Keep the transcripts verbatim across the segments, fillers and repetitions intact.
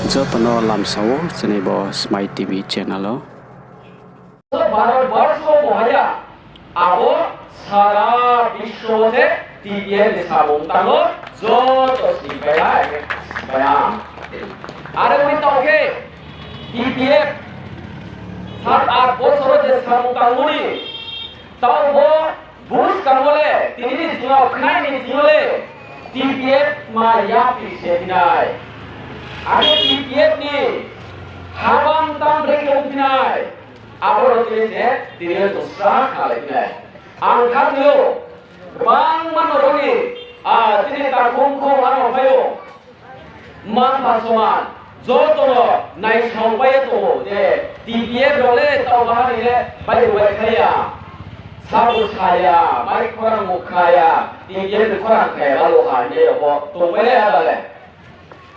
Joto no lamsa ou chini bo Smai T V channel o. Bharat borso bo haya, abo sara biswo se T P F ni samung tangmo joto sipaiha, sipaiha. Are ong tong khe T P F sat art bosor o je samung tangmo ni, taoh bo buskang wo le, tini ni thing yo, khnai ni thing yo le, T P F ma yapri se phinai. Are T P F ni habang tang bre khe ongphinai. Abo no tini se, tini yo chung sra khnalai phinai. Ang kha tini yo, gbangma no roni, a, tini takhum khum ano phai ou. Mma-mpha soman, joto no naisao pai ye tong ou je T P F rao le taoh baha ni le bai bai kha ya, sabo sa ya, bai khorang bo kha ya, T P F ni khorang kha ya, balo ha hing ye rao pho tongpai le ada le.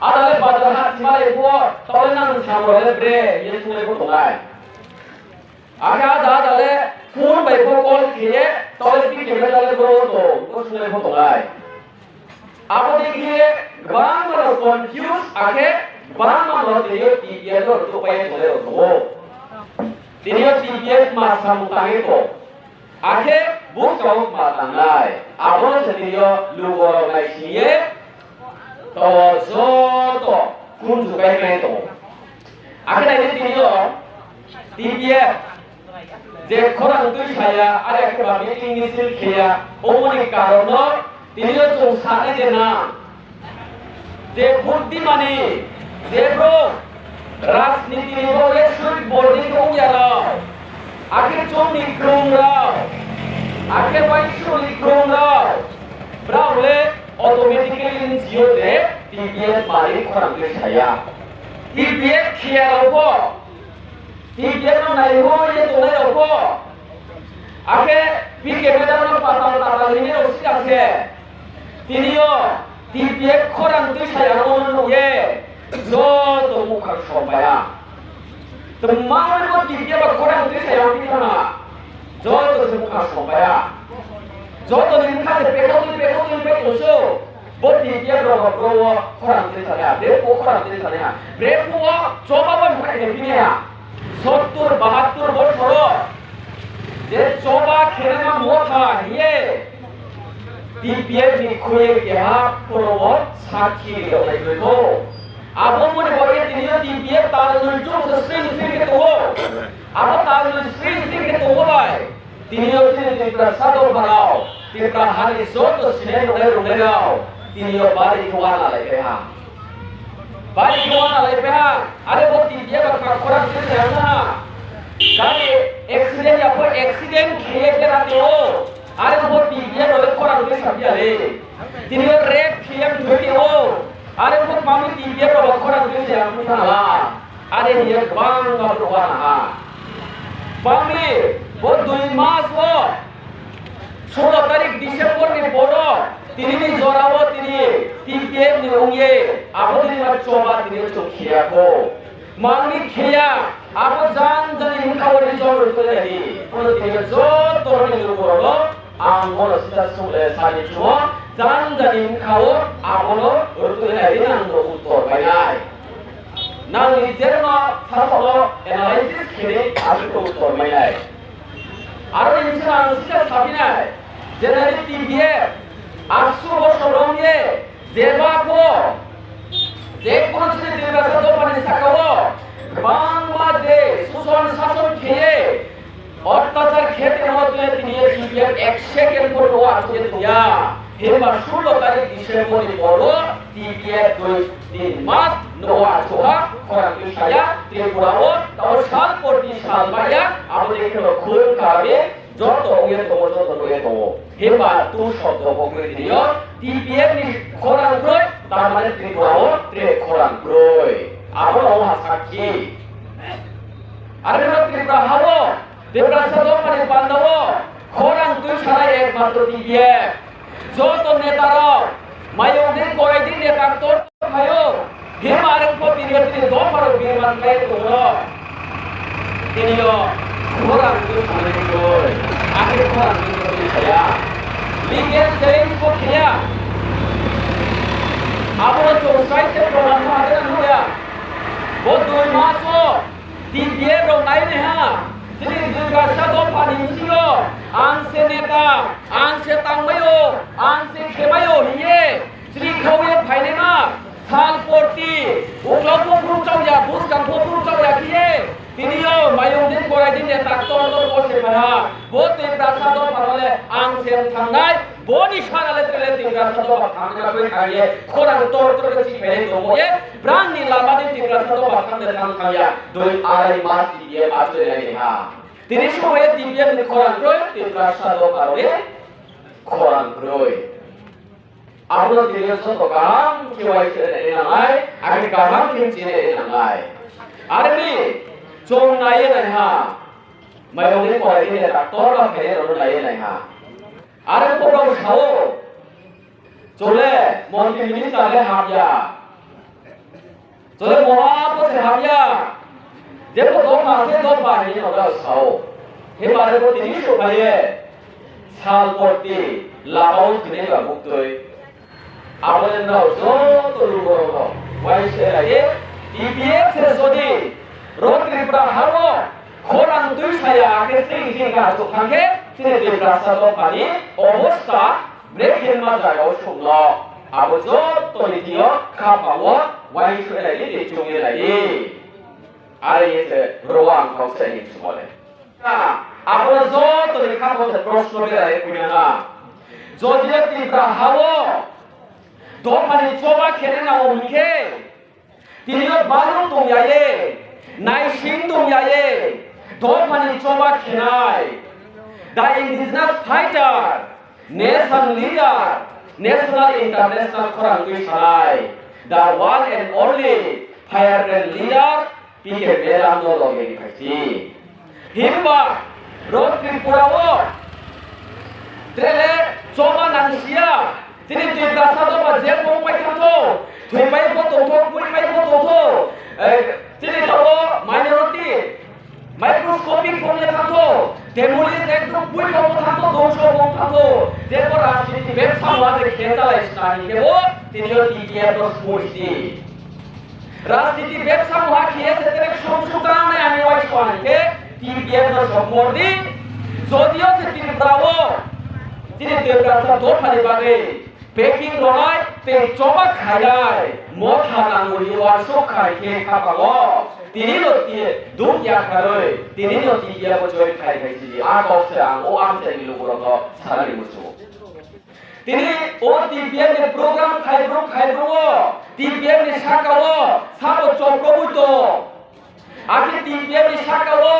Ada le bazar ha thima le pho, taoh le nang samung rao le bre, ye sunglai pho tongnai. Akhe ada ada le phone bai pho call khe ye, taoh le P K Meda le boro tong, bo sunglai pho tongnai. Abo dei khe gbangma no confuse, akhe gbangma no tini yo T P F no rtuhpai ye tongnai rao tong ou. Tini yo T P F ma samung tang ye tong, akhe buskang wo ma tangnai. Abo no se tini yo lugo rao naising ye, taoh joto khunju pai ye tong ou. Akhe nai di tini yo T P F je khorang tuisa ya, are khe ba meeting misil khe ya, omo ni karon no tini yo chung sanai de na. Je buddhimani, je brouh rajniti ni bo ye sui bordi khe ong ya rao, akhe chung ni krung rao, akhe Waisru ni krung rao, brao le automatically nchi yo je T P F mani khorang tuisa ya. T P F khe ya rao pho, T P F no naiho ye tongnai rao pho, akhe P K Meda no patal tatal hing ye rao sika se, tini yo T P F khorang tuisa ya no nuh ye joto mukha sompai ha. Tma bai bo T P F ba khorang tuisa ya phi thanng ha, joto se mukha sompai ha. Joto ni bkha se pekhau tui pekhau tui pai tong sou. Bo T P F rao ba bro wo khorang tuisa nai ha, bre phuh wo khorang tuisa nai ha, bre phuh wo choba bo mkha khe phi nai ha. Sottur bahattur bosor wo je choba khenaima Motha hing ye T P F ni khui ye keha phuh wo sakhi ri yag nai kroi kho. Abo mone bo ye tini yo T P F tal noi chung se sring sring khe tong ou. Abo tal noi sring sring khe tong ou bai, tini yo chini Tiprasa dopha rao, Tipra ha ni joto sinai rungnai rungnai rao, tini yo bari khe uanalaipai ha. Bari khe uanalaipai ha. Are bo T P F ba kha khorang tuisa ya ha. Gari accident ya pho accident khe ye bera tong ou. Are bo T P F rao le khorang tuisa phi ya le. Tini yo rape khe ye mthoi tong ou. Are bo kmami T P F rao ba khorang tuisa ya phi thanng ha. Are hing ye gbangma brouh uana ha. Kmami bo dui mas wo, solo tarik December ni por wo, tini ni jora wo tini T P F ni ong ye, abo ni ma choba tini yo chung khe ya kho. Mangni khe ya, abo jang jang ni bkha wo result rtuh nai di. Bo no tini yo joto ni lugo rao no, ang bo no sisa sung, eh, sani chung ou, jang jang ni bkha wo abo no rtuh nai di, nang no uttor mai nai. Nang ni je no sasaoh no analysis khe di, abo no uttor mai nai. Aro ni bsing ang sisa saphi nai, je nai T P F, asuh bosor rom ye, jeba pho, je kuno chini Tiprasa dopha ni saka wo, gbangma je suson sason khe ye, ottachar khe tongmo tui ye tini yo T P F ek second pho no achouh ye tong ya. Himba solo tarik December ni por wo T P F dui tin mas no achouh ha, khorang tuisa ya, Tripura wo, tao sal porti sal bai ya, abo dei khe no khun kari, joto ong ye tong ou, joto nuh ye tong ou. Himba tu sobdo bo kroi tini yo, T P F ni khorang kroi, tar mane Tripura wo tre khorang kroi. Abo no ha sakhi. Are no Tripura ha wo, Tiprasa dopha ni panda wo, khorang tuisanai ekmatro T P F. Joto neta rao, mayong di koi di neta ktor phai ou. Himba are pho tini yo chini dopha rao birman khe tong ou. Tini yo khorang tuisanai kroi. Akhe khorang tuisanai ya. Legal challenge pho khe ya. Abo no chung sai se proman ma hade na nuh ya. Tiprasa dopha ni bsing yo ang se neta, ang se tangmai ou, ang se khemai ou hing ye chri khau ye phainaima, sal porti, uklau pho bru chauh ya, buskang pho bru chauh ya khe ye, tini yo mayong dei korai dei neta ktor ktor wo se phai ha. Bo Tiprasa dopha no le ang se thanngnai, bo ni sara le tre le Tiprasa dopha thanng na kroi kha ye, khorang ktor ktor khe chri phai ye tongmo ye, brang ni lama dei Tiprasa dopha thanng de thanng thanng ya, doi arai mas tini ye achouh nai ha. Tini somoi ye T P F ni khorang kroi, Tiprasa dopha rao ni khorang kroi. Abo no tini yo joto kaham khe uaingsouh nai nangnai, akhe kaham khe chini nai nangnai. Are mi, chung nai ye nai ha. Mayong dei korai dei neta ktor ba phai ye rao no nai ye nai ha. Are pho brao sa ou, chung le montri minister le ham ya. Chung le moha pho se ham ya. Jepho dopha se dopha hing ye no brao sa ou. Himba are pho tini souhphai ye sal porti lama wo thoinai ba buktui. Abo le nrao joto lugo rao no uaingsouh lai ye, T P F se jodi ro Tripura ha wo khorang tuisa ya akhe sring sring kha achouh thanng khe, chini Tiprasa dopha ni obosta brekhe ma zaga wo souh no. Abo joto ni thing yo khaphang wo uaingsouh lai di, ni choung ye lai di. Are ye se ro ang kau se hing sumo le. Abo joto ni khaphang se prosno berai ye phuinang ha. Jodi yo Tripura ha wo dopha ni choba khe nai nang ou hing khe, tini yo balu tong ya ye, naising tong ya ye, dopha ni choba khe nai, the indigenous fighter, nation leader, national international khorang tuisanai, the one and only firebrand leader, P K Melan no loge ni phai si. Himba ro Tripura wo tre le choba nang si ya, chini Tiprasa dopha je pho pai thanng thou, thoipai pho tong thou, buipai pho tong thou, chini taoh wo minority microscopic pho le thanng thou, demolish ekdom bui pho thanng thou, dongso pho thanng thou, je pho rajniti bebsa mungha se khe chalai sna hing khe bo, tini yo T P F no support di. Rajniti bebsa mungha khe ye se tre sung sung chanai ani uaingsouh nai khe T P F no support di. Jodi yo se Tripura wo chini Tiprasa dopha ni bagoi packing ronai tei choba khainai, motha nangmo ni uaingsouh khai khe khaphang wo, tini no ti-, duk ya kharoi, tini no T P F wo join khai khai si di. A kau se ang o amchai ni lukurao no sanani muchung ou. Tini o T P F ni program khaibru khaibru wo, T P F ni saka wo sabo chokroui tong. Akhe T P F ni saka wo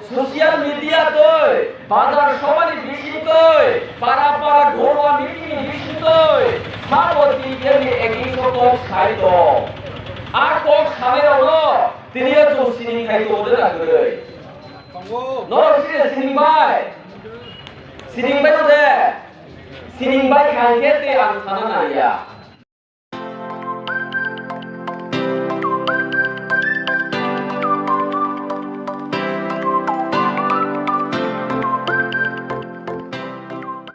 social media toi, bazar sobha ni bising toi, para para gorua meeting ni bising toi, sabo T P F ni against wo kok sai tong. A kok sanai rao no tini yo chung sining khai tong de na kroi? Nrao sini sining bai? Sining bai no de? Sining bai kha hing khe tei ang sana nang ya.